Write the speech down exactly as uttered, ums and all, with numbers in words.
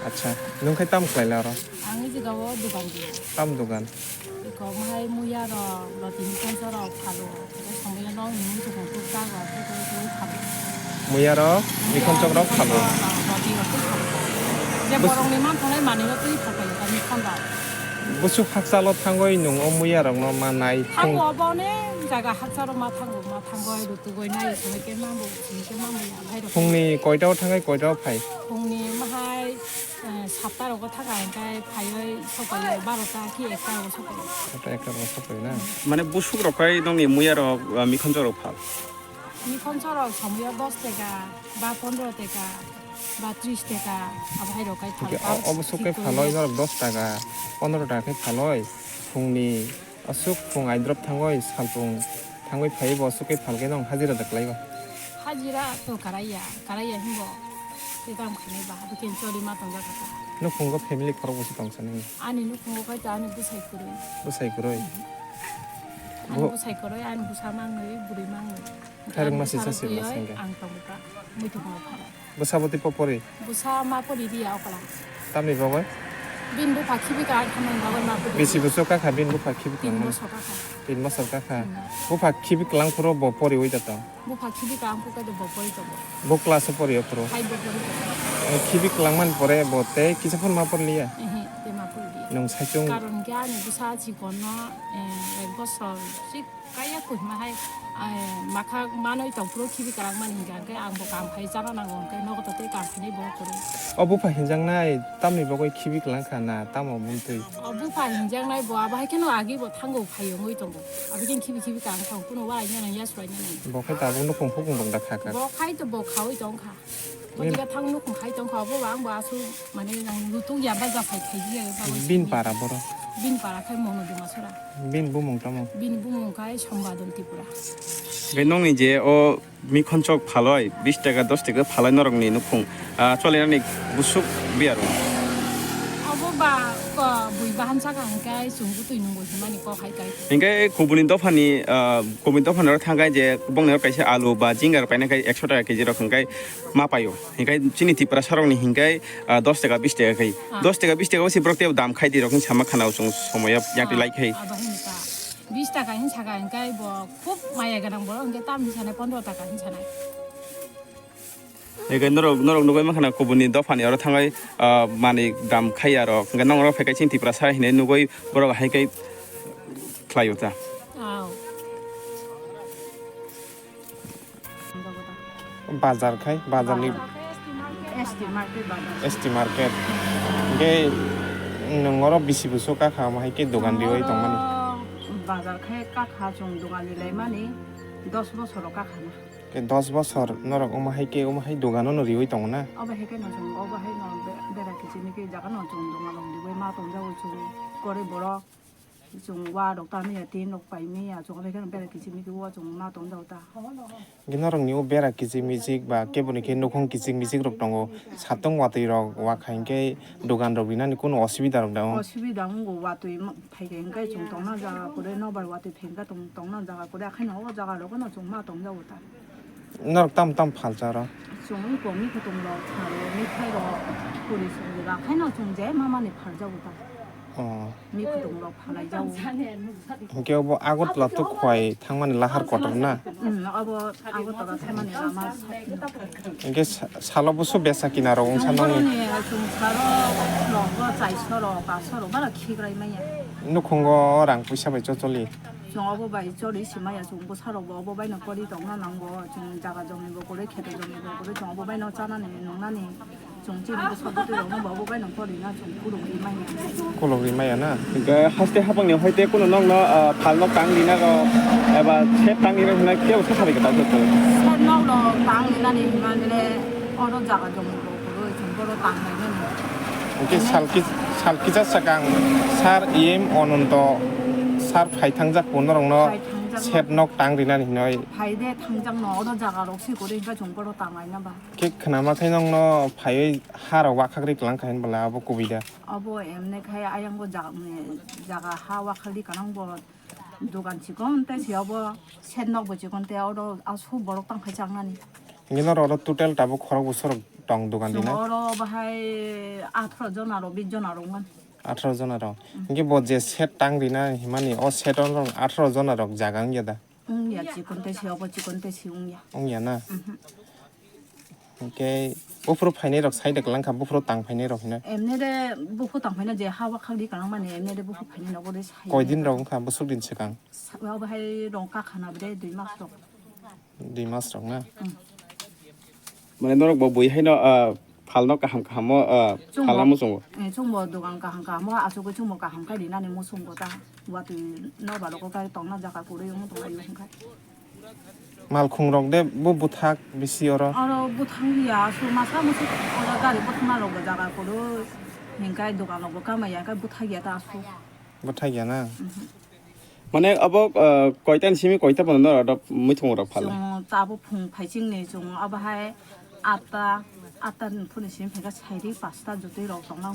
Acha, nwng khe tam khlaila oro? Ang i jagao dugan di. Tam dugan? Iko mahai muya rok, roti ni kansa rok phalo. Tei somoi no nwng muchung tuk ta rok, tei tei tei phalo. Muya rok, mikhon chok rok phalo. Roti rok tei phalo. Je borok ni man thanai manwi no tei phalo, kami khanda. Busuk hakchalo thangoi nwng o muya rok no manai. Thango obo ne jaga hakchalo ma thango, ma thango, rutugoi nai, somoi khe mambo, somoi khe mambo ya, bhai rok. Phungni koita o thangai, koita o phai? Phungni mahai Eh, satta rogo thaka hingkai phaioi sokaio barota ki ekta rogo sokaio. Satta ekta rogo sokaio na? Mane busuk rok kai nongni muya rok, ah, mikhonchorok phal? Mikhonchorok somoio dos teka ba pondro teka ba tris teka abo hai rok kai phal. Hingke o-, obo sok kai phaloi norok dos taka, pondro taka khe phaloi phungni aswk phung aidrop thangoi salpung thangoi phaibo aswk kai phalkhe nong hajira da kwlaiba? Hajira to karaiya, karaiya himbo. Tei tamo khainai ba, abo khe choli ma tongjak kha. Nukhungo family khorok bwswk tong sani? Ani nukhungo khai ta ani bwsai kwrwi. Bwsai kwrwi? Mhm. Ani bo- bwsai kwrwi, ani bwsa mangnwi, bwrwi mangnwi. Khairok ani ma sisa bwsa se rwgwi ma sengkhe? Ang tongo kha, muitu kono phara. Bwsa bo tei po pori? Bwsa ma pori riya okla. Tamni bagwi? Bini bupha khibi ka ang khamani bagwi ma pori. Bisi bwswk kakha bini bupha khibi kwlangmani? Tin bosor kakha. Tin bosor kakha. Hmm. Bupha khibi kwlang phuru bo poriwi da tong? Bupha khibi ka ang khe bo pori tongo. Bo class o pori o phuru? Five bo pori tongo. Eh, khibi kwlangmani pore bo tei kisa phano ma porliya? Ehe, tei ma porliya. Nwng saichung? Karon khe ani bwsa chikonno, eh, ek bosor sik kaya kohima hai, eh, makha manwi tong phuru khibi kwlangmani hinkha khe ang bo kam khai chana nango hinkhe nogo to tei kam khainai bo kwrwi. O bupha hinjaknai tamni bagwi khibi kwlang kha na tamo buntwi? O bupha hinjaknai bo abo hai kheno agi bo thango phai wngwi tongo. Abo khe khibi khibi ka wngkha, kuno wa nang ya surai nang. Bo khai tabuk nukhung hukung rok da kha kha. Bo khai to bo khaui tong kha. Bo Bini- diga thang nukhung khai tong kha, bo ang bo asu mane nang lutung ya ba ja phai khai ji ya ba. Bin para boro? Bin para khai mono duma sora. Bin bumung tamo? Bin bumung khai Sombadon Tripura. Gai nongni je o mikhonchok phaloi, bis taka, dos taka phaloi norokni nukhung, ah, cholinani busuk biyaro. Abo ba ko bui bahan saka hingkai chwng bwtwi nungwi hwnmani kok hai kai. Hingkai kubuni dophani, ah, kubuni dophani oro thangkai je bongni oro kaisa alu ba jingar paina kai ekso taka kg rok hingkai ma paio. Hingkai chini Tiprasa rokni hingkai, ah, dos taka, bis taka kai. Ah. Dos taka, bis taka o si borok tei dam khai di rok hin sama khana chwng somoya yakti Ah, lai khai. Abo hin ta. Bis taka hin saka hingkai bo khub maya ganang borok hingke tam hin sanai pondro taka hin sanai. Eke norok, norok nugui mankha na kubuni dophani oro thangai, ah, mani dam khai aro hingke norok phai kaisa Tiprasa hinui nugui borok hai khe khlai o ta. Aw. Bazar khai, bazar ni S T market bazar. S T market. Hingke nwng oro bisi bwswk kakha omo hai khe dogan riwi tongmani? Bazar khai kakha chwng dogan rilaimani dos bosor o kakha na. Khe dos bosor norok omo hai khe omo hai dogan no riwi tongo na? Obo hai khe no chwng obo hai no be-, bera kiching ni khe jaga no chwng dogan rok riwi ma tongjago chwng koroi borok. Chwng wa rok ta manya tin rok pai manya chwng bai kheno bera kiching miki wa chwng ma tong jao ta. Hingke norok ni o bera kiching michik ba kebo ni khe nukhung kiching michik rok tongo. Satung watwi rok wa kha hingke dogan rok rinani kunu osubida rok da o? Osubida wngo watwi ma-, phai khe hingke chwng tongna jaga kwrwi nobar watwi phai hingke tong-, tongna jaga kwrwi akhai no o jaga rok no chwng ma tong jao ta. Norok tam tam phalsa oro? Chwng iko mikhutung rok phalo, mithai rok, puri songwi rok, haino chwng je mamani phaljago ta. Oh. Mikhutung rok phalai jago. Hingke obo Agartala to Khowai thangmani lahar kotor na? Hmm, obo Agartala thangmani lama. Hingke sa-, salo buso besa kina rok wngsa nangni? Chwng salo rok bo chaiso rok, paso rok, bara khigrai manya. Nukhungo rang puisa bai chocholi? Chwng obo bai choli simaya, chwng bwsarokbo obo baino pori tongna nango, chwng jaga jomnibo kwrwi, kheto jomnibo kwrwi, chwng obo baino chanani nwngnani, chwng chini bwsa bwtwiroknobo obo baino porina chwng khulugwi manya. Khulugwi maya na? Hingke haste hapangni hoite kunu nokno, ah, phalno tang rina rok eba set tang rina hinwi kebo sakha bai khe ta khe. Set nokno tang rinani hinmani le oro jaga jomnibo kwrwi, chwng bono tang lainani. Hingke sal ki-, sal kisa sakang sir E M Ananto sir phai thangjak bo norokno Phai thangjak no. Set nok tang rinani hinoi. Phai de thangjak no, oro jaga rok si kwrwi hingke chwng bono tang laina ba. Khe khwnama khe nokno phaiwi ha rok wakhak ri kwlang kha hinbala abo kubui da. Abo emne khai ayang bo jaga, jaga ha wakhak ri kwlang bo dogan chikon tei se abo set nok bo chikon tei oro aswk borok tang khai chang nani. Hingke norok oro total tabuk khorok bwswk rok tong dogan Chwng rina? Oro bahai atharo jona rok, bis jona rok wngmani. Atharo jona rok. Hinkhe bo je set tang rina himani, o set o rok atharo jona rok jaga wngya da? Wngya, chikon tei se obo chikon tei se wngya. Wngya na? Mhm. Hinkhe buphuru phainai rok sai de kwlang kha, buphuru tang phainai rok hino? Emne de buphuru tang phaina je ha wakhak di kwlang mani, emne de buphuru phainai nogo de sai. Koi din rok wngkha, bwswk din swkang? Sa-, obo hai rong kakhana bwdai dui mas rok. Dui mas rok na? Mm. Mane norok bo bui haino, ah, phalno kaham kaham o, ah, Chwngbo. Phalna muchungo. Eh, chwngbo dogan kaham kaham o, asugwi chwngbo kaham khai rinani muchungo ta. Watwi no baloko kai tongna jaga kwrwi wng tonglaio hwnkhe. Malkhung rok de bo bwthak bisi oro? Oro bwthang ya, aswk masa musu oro gari bwthangna rok bo jaga kwrwi. Hwnkhe dogan rok bo kamaya, khe bwthak ya ta aswk. Bwthak ya na? Mhm. Mane abo, ah, koita ni simi koita bono norok muitungo rok phala? Chwng tabuk phung phaiching ni chwng abo hai atta, atta ni phuru ni simi phaikha sairi pasta jotoi rok tongna.